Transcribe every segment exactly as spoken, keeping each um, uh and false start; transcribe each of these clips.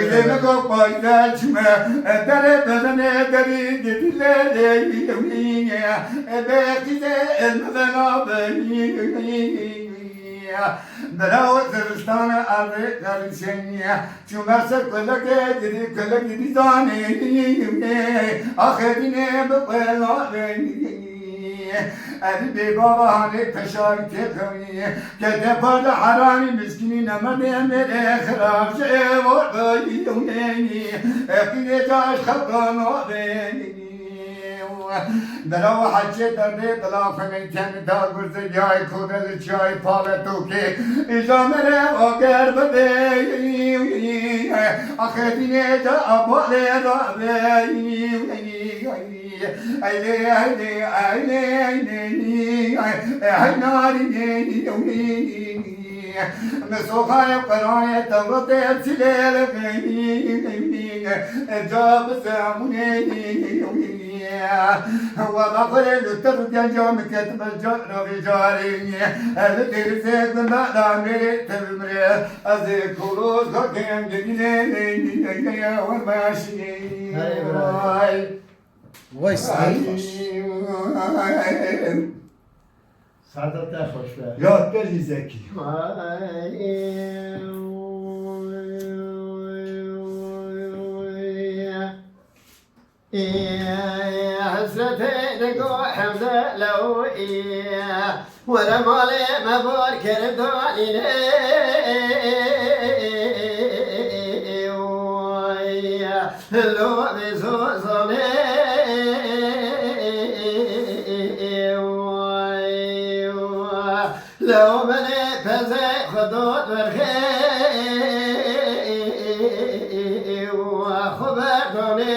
Êzê min got payda çime, derê bezene derî gidî lê lê, bê qîzê min vena be. Belaw zivistane erdê qerîşeniye. Çûme ser kulekê, girî kulekî dîzanê. Axê dînê bi qela ve. Erî bê baba hanê peşarî têxewî. Kete parda heranî miskînî nemedê mêrê xirab ji êvo dayî. Eqînê caş xebra navê. Belaw hecê derdê bila xwe neyteni da gurze yay kode li çiyayê Paletokê. Îja me re ager bide. Axedînê de abalê rabe. Eylê, eylê, eylê, eylê, ey narînê. Mesoxayê qerayê tewretê çilê li ca bi zemunê. Wela xwe li te bi genca min ketime cara vê carê. Li dêrizê gunda da mêrê te bimire. Ez ê kolo zakên gelînê. Wer meşinê. Hey, bira. Vay. Vay, star baş. Saeta te xweş be. Ya te jî Zekî. Hesretê digo hevde lewî. Were malê me bar kir danîne. Lo vê zozanê. Lew menê pezê xwe dot werxê, xwe berdonê.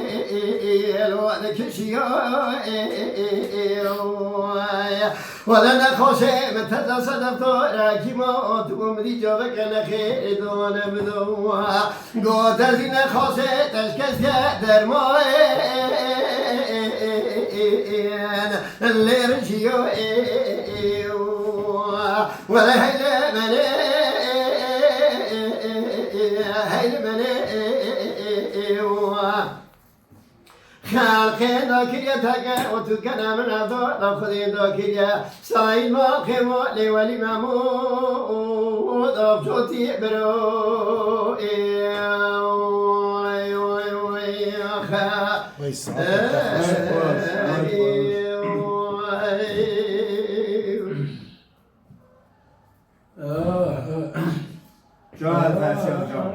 êl, wele kişiya êl. Wele nexweşê min teze sedef dore kîma, tu bû min dî caveke nexêr dane min. Goter zî nexweşê teşkesiye dermanên lê rijiyo êw. Wele heyle menê, heyle menê. Xelqê dakiriye teke û tu kene min ev dora Xwedê dakiriye. Sayîl ma xêmo lê welî Mehmûd avcotî biro. Ê, oy, oy, oy, axe. Vay, saete te xweş, baş, baş, baş. Can, Ferşan, can.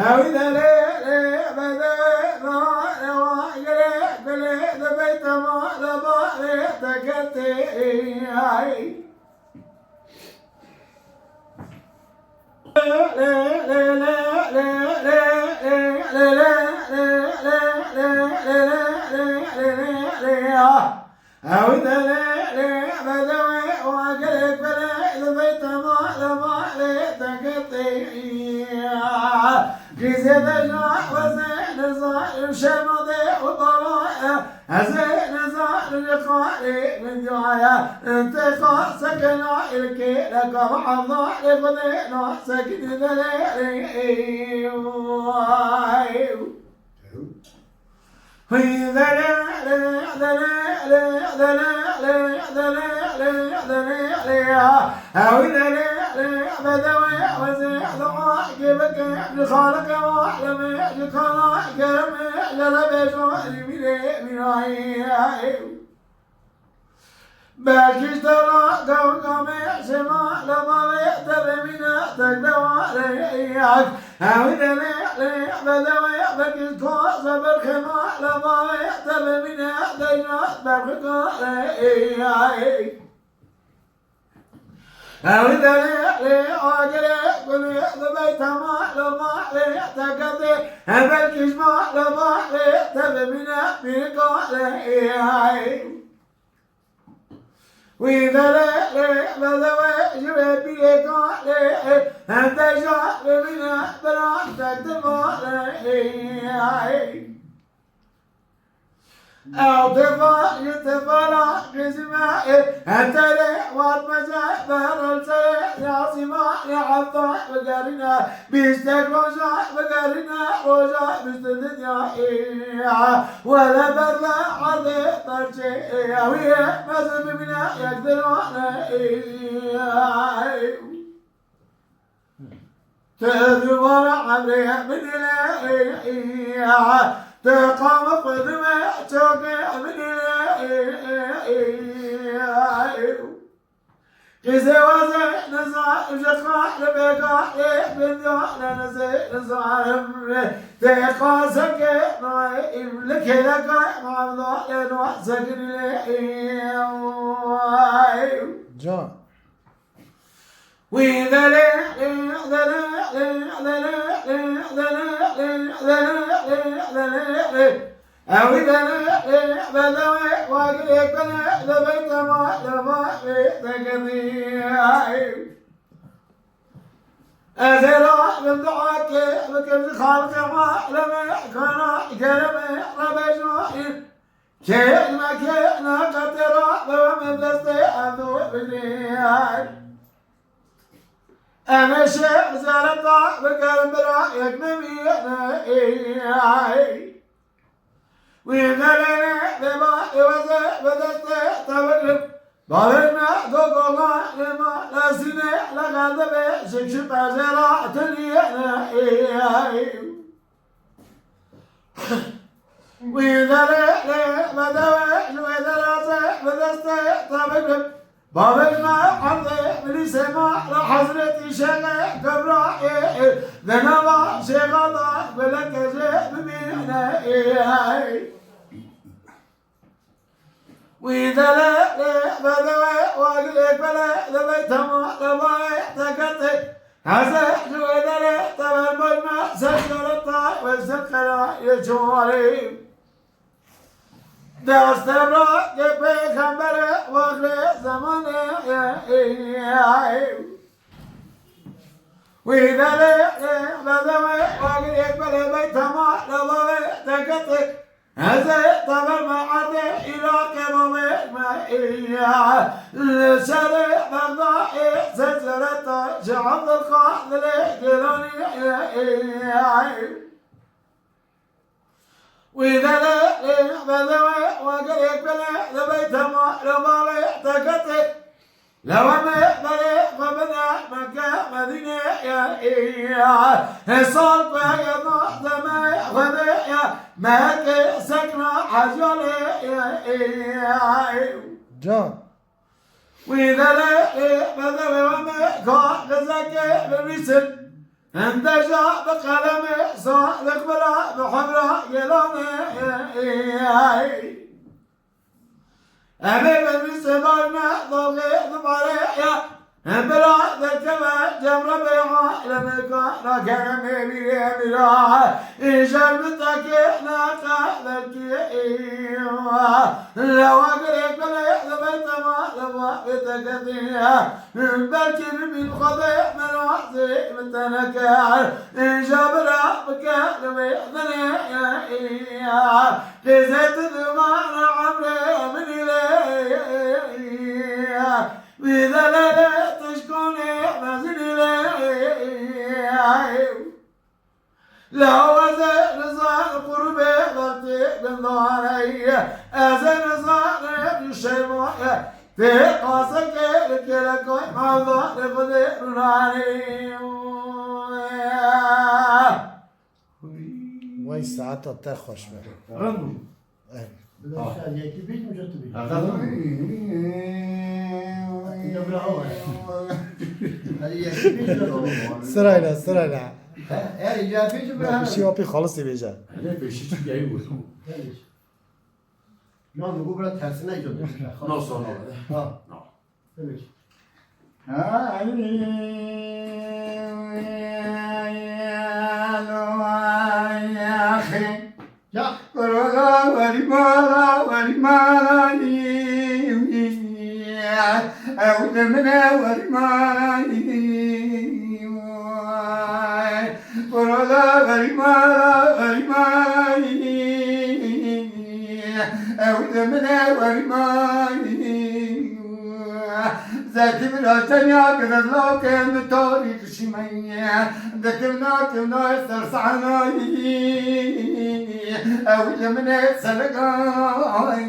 Ew delê lê bedewê ma rewa girê gulê di beytema de barê te ketê. Ew delê lê bedewê wa gelek belê li beyta ma li malê te ketê. Kîzê de ja wezê nizar şemadê û bala. Ez ê nizanim ji xalê min diyaya. Te xaseke nailkê leka bi Evdalê Xwedê nasekî delê. Hey, delê, delê, delê, delê, delê, delê, delê, delê, delê, ya. Ew delê, delê, bedewê, wezê, dua, kê bike, ji xalike, wa, lemê, ji kala, keremê, lele, bejo, ji mîrê, mîrayê. Belkî ji te re gavga me şema, lema ve te ve mîna tek de ware yek. Ew delê lê bedewê, belkî ji koza berxema, lema ve te ve mîna te jat berxika lê. Ew delê lê agirê gulê di beyta ma, lema lê te ketê. He belkî ji ma, lema lê te ve mîna pîrika lê. Wî delê lê bedewê ji wê pîrê kalê, hem te jî bimîne, biran te di malê. Ew tefa ji tefala qîzî me ê, heterê wat mece berel serê, lazîma li hefta bigerîne, bîstek roja bigerîne, roja bîst dinya ê. Wele ber ve erdê berçê ê, ew ê mezin bibîne yek dirane ê. Tu duvara emrê min île, tu qama xwe dime çokê min île. Qîzê wazê niza ji xalibê galê bindiyane nizê nizarim. Tê qaseke naim li kêleka mavdalê nasekirî lê. Can. Wî delê, delê, delê, delê, delê, delê, delê, delê, delê, delê, delê, delê. Ew wî delê, delê, bedewê, wagirê kule, lebey tema, lema, wê deketî. Ez ê rabim dua ke, bikim ji xalqê alemê, kana keremê, Rebê jî. Kê me kê ne qetê ra be min destê ev du bidî. Em ê şê ziyareta bikin bira yek nemîne. Wî gelêne bê ba êweze bi destê te bigirim. Bavê me do gola lê ma lesîne le qelbe be şik şik pejera tuniyene. Wî derê lê bedewê ji wê derazê bi destê te bigrim. Bavê me erdê bilîsê ma li Hezretî Şêxê Kebrayê, di nava şêxa da guleke jê bimîne. Wî delê lê bedewê wagilê belê li beytema li bayê teketê. Heze ji wê derê teber bojna ser şereta wê ser qera yê çuwarê. Destebra ke pêxemberê wexlê zemanê. Wî delê lê bedewê wagilê belê beytema li bayê teketê. Hezê teber me erdê Iraqê bavê me îya. Li şerê Bexdayê sezereta ji Abdulqadirê Gîlanî. Wî delê lê bedewê wagirê kulê li beytema li bavê teketê. Lewemê berê xwe bide Mekke Medîneyê. Hê sal ku ye naz demê Xwedê ye, Mekke sekna Hecalê. Can. Wî derê bedewê wemê ka qizekê bibîsin. Hinde ja bi qelemê Sadiq bira bi hebra Gêlanê. Em ê bi nîsê barîne dalgê dibarê ya. Em bila derkeve cemre bêha, lemê ka nakene mê bîrê mîra. Îjar min tekê neke belkî. Lewa girê kulê li beytema lewa bê teketî. Belkî bibîn Xwedê me razî min te neke. Îja bira bike li wê dinê. Qêzê tu dimana emrê min îlê. Wî delelê tişkonê mezin îlê. Lawa ze riza qurbê vertê bindareyê. Ez ê riza rê şêmoye. Tê qaseke li kêlekay mevda li xwedê runanê. Wey saeta te xweş be. Rind bû. Eh. Bi de şer yekî bît mi, tu bît? Evde mi? Ya bira hawa. Hadi yekî bît mi, tu bît? Sırayla, sırayla. He, he, ya bît mi? Bak, bir şey yapayım, halis diyeceğim. Ne peşi çıkıyor, bu. Yanlış. Lan bu biraz tersine gidiyor. No, sonra. Ha. No. Demek. Ya. Roza werî mala, werî mala, ew li min e werî mala. Roza werî mala, werî mala. Ew li min e werî mayî. Zekî bira tenya girizlokên min torî dişîmeyî. Dikim nakim nayê ser sehnayî. Ew li min e selegayî.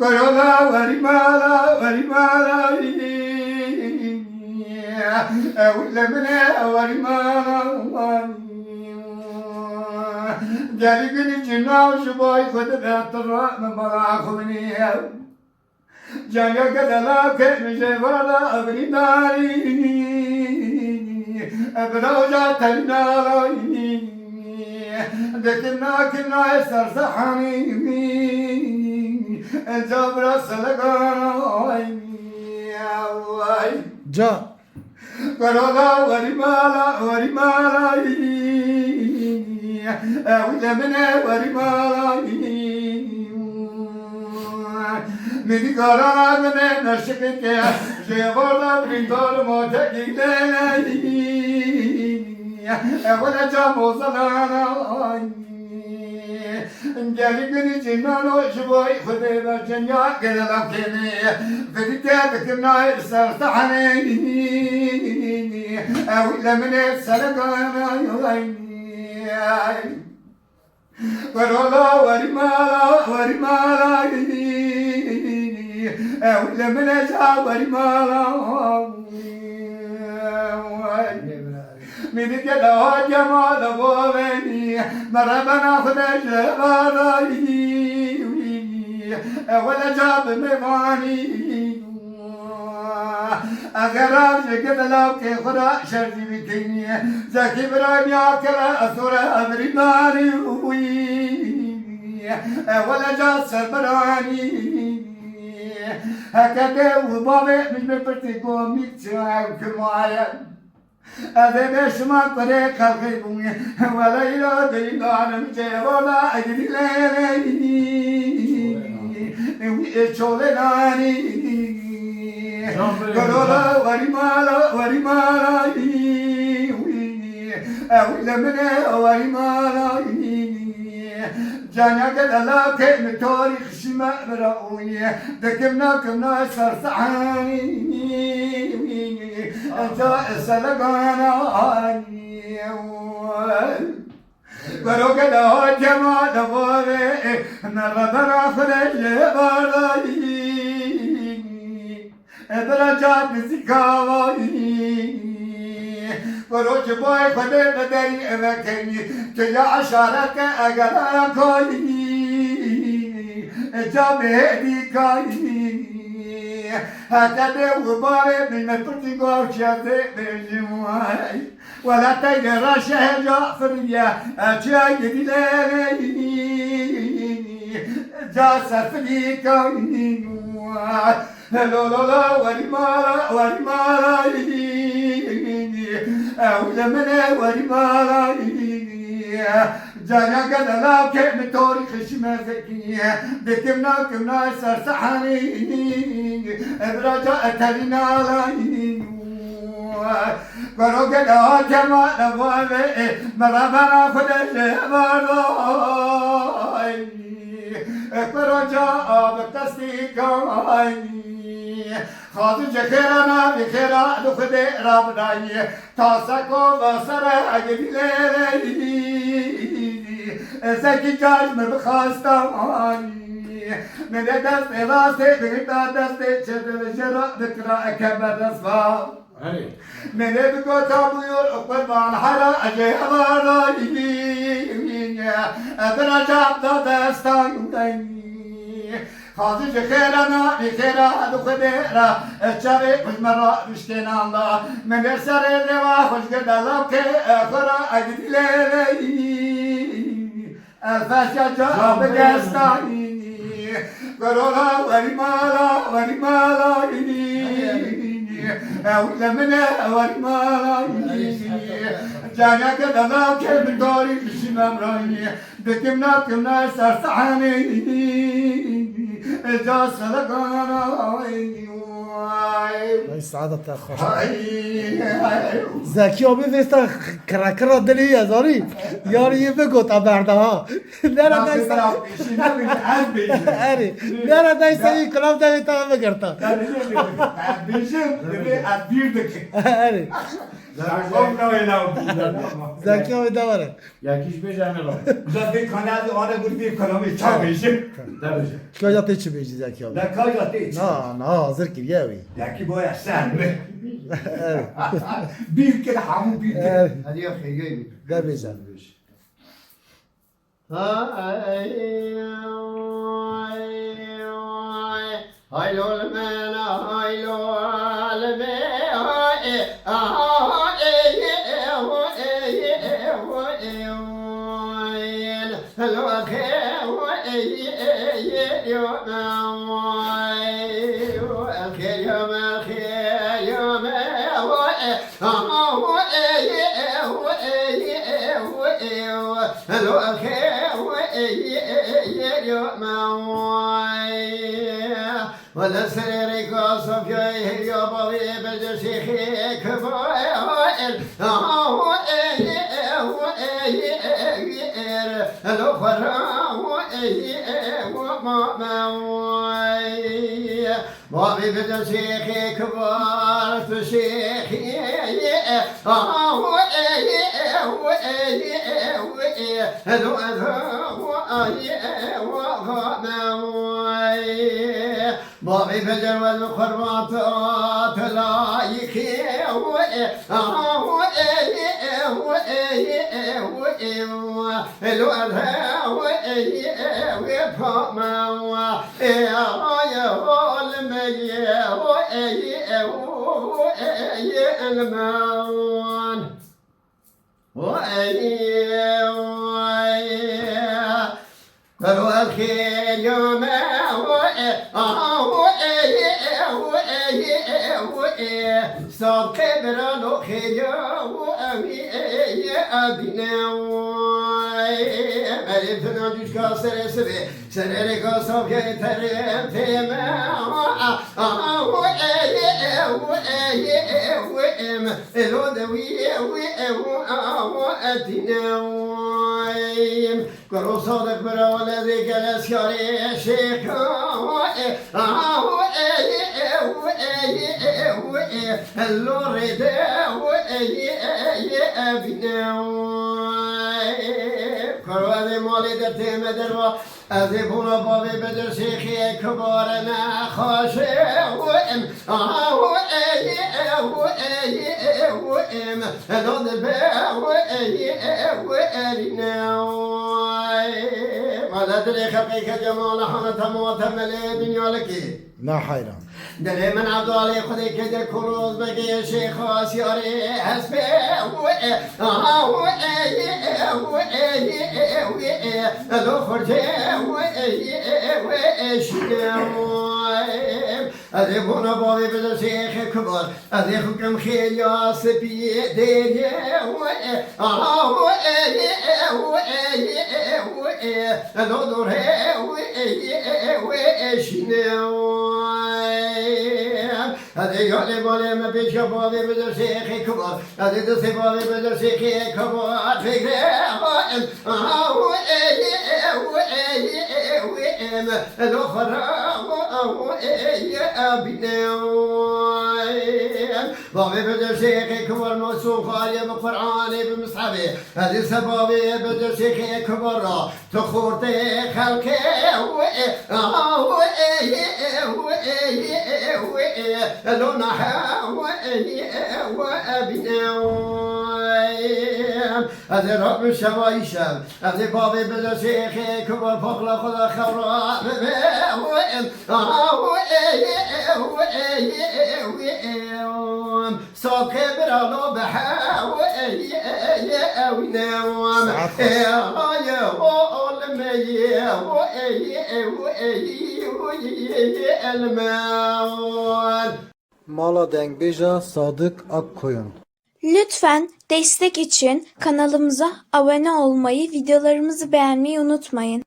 Werola werî mala, werî mala, ew li min e werî mala. Gelî ginî cina ji boy xwe dibe tira min bala xwe binê. Cenga gedela ke min jê vara evrî darî. Ebra oca telî nala. Dikim nakim nayê ser sehanî. Ca bira selegana. Ca. Werola werî mala, werî mala. Ew li min e werî mala. Min dî garana min e neşikike. Jê vorda brîndor motekî lê. Ewele ca mozalana. Gelî ginî cinano ji boy Xwedê ve cenya gelelam kênê. Vedî te dikim nayê ser sehanê. Ew li min e selegana. Werola werî mala, werî mala. Ew li min e ca werî mala. Min dike daha cema de bovenî. Merebena xwe de ji varayî. Ewele ca bi mêvanî. Eger ev ji gidilawkê xwe re şerzî bikin, Zekî bira niya kere ez to re evrî darî. Ewele ca ser biranî. Heke dê û bavê min bi pirtî komîk çi ew kimaye. Ez ê bê şima kurê xelkê bûm. Wele îro dilî danim cêvola egirî lê. Wî ê çolê nanî. Gorola werî mala, werî mala. Ew li min e werî mala. Canya gel ala ke mi torî xişî me bira oye. Dikim nakim na ser sehanî. Ca selegana. Wero gela cema de vare. Me rebera xire ji bardayî. Bira ca dizî kavayî. Wero ji boy Xwedê bedelî eve kenî. Tu ya eşareke egeraya kayî. Ca bêdî kayî. Heke dê û bavê min me pirtî gavşiya zê bêjim way. Wela teyde reşe ca firiye. Çiya gidî lê. Ca ser firî kayî. Lo lo lo, werî mala, werî mala. Ew li min e, werî mala. Canya gel ala ke mi torî xişî me zekî. Dikim nakim na ser sehanî. Evraca etelî nala. Wero gel a cema de vave. Me rebera xwe de ji bardayî. Kuro ca bi qestî kayî. Xazin ji xêra navî xêra li Xwedê rabidayî. Ta seko ve sere egirî lê. Zekî caş min bixastayî. Min ê destê rastê bigirta destê çê dil ji ra bikira eke berdest va. Erê. Min ê bigota bûyor û qurban hera ecê hevarayî. Edira cevap da destayî. Xazî ji xêra na, bi xêra di Xwedê ra, çavê xwe ji me ra riştênan da. Min ê serê lêwa xwe ji gel da lawkê, xwe ra egidî lê lê. Ez veşa ca bi destayî. Gorola werî mala, werî mala. Ew li min e, werî mala. Canya ke da lawkê min dorî dişî memrayî. Dikim nakim na ser sehanî. Ca selegana. Ay, Ay, saada te xweş. Ay, ay. Zekî abi vêsta kira kira dilê ye, zanî? Yarî yê bigot, a berda ha. Nere daysa. Erê. Nere daysa yê kulav devê te bigirta. Bêjim, divê ez bîr dikim. Erê. Zergov nayê law. Zekî abi de were. Yekî ji bêje ne law. Uca vê kanalê ane gul vê kalamê ça bêjim. De bêje. Kaja tê çi bêjî Zekî abi? De kaja tê çi? Na, na, hazir kiriye wî. Yekî boya ser mi? Evet. Bîr kir, hemû bîr kir. Evet. Hadi ya xêrgey bî. De bêje. Hay lol men, hay lol me, hay, ah, eh, eh, eh, eh, eh, eh, lo, eh, eh, eh, eh, yo, eh, eh, yo, me, eh, yo, me, eh, eh, Wele serê rêka Sofyayê hêviya bavê Bedir Şêxê Kibar. Lo xwe ra. Bavê bide şêxê kibar, tu şêxî ye. Aw, ey, ew, ey, ew, ey. Edo, edo, ay, ew, ha, me, ay. Bavê bide wed bi qurban tu, tu layîqî ye. Aw, ey, ew, ey, ew, ew. Edo, edo, ey, ew, pa, me, ay. Sadqê birano xêriya û ewî ê ye ebîne. Erê finan duşka serê sibê. Serê rêka Sofyayê terê tême. Aw, ey, ew, ey, ew, em. Elo de wî, ew, ew, aw, etîne. Kuro Sadiq bira wele zê gelesyarê şêka. Aw, ey, ew, ey, ew, em. Elo rê de, ew, ey, ey, ebîne. Kuro de malê de tême derva. Ez ê bona bavê Bedir Şêxê Kibar nexweşê wim. Aw, ey, ew, ey, ew, em. Elo dilbe, ew, ey, ew, erîne. Mala dilê xelqê ke cemala hana tema temelê dinya likî. Ne heyran. Dilê min Evdalê Xwedê kê de Koloz Begê Şêxa Siyarê hespê û e, aha û e, e, û e, e, û e, e, lo xurcê û e, e, û e, e, şîne û e. Ez ê bona bavê bide şêxê kibar. Ez ê xukim xêriya spî dêrê û e, aha û e, e, û e, e, û e, e, lo dorê û e, e, e, û e, e, şîne û e. Ez ê yalê malê me pêşiya bavê bide şêxê kibar. Ez ê destê bavê bide şêxê kibar. Fêgrê em. Aw, ey, ew, ey, ew, em. Lo xwe ra, aw, ey, ebîne. Bavê bide şêxê kibar, noson xaliye bi Qur'anê, bi mishebê. Ez ê se bavê bide şêxê kibar ra. Tu xortê xelkê û e, aw, ê, ê, û ê, ê, û ê, lo nahe û ê, ê, û ebîne. Ez ê rabim şeva îşev, ez ê bavê bide şêxê kibar, paqla xwe da xew ra bibe û e, aw, ê, ê, û ê, ê, û ê. Saqê biralo bi hew ey, ey, ey, ewîne. Saet xweş. Ê, ay, o, o, limeyê, o, ey, ey, o, ey, o, ey, ey, elmewan. Mala dengbêja Sadık Akkoyun. Lütfen destek için kanalımıza abone olmayı, videolarımızı beğenmeyi unutmayın.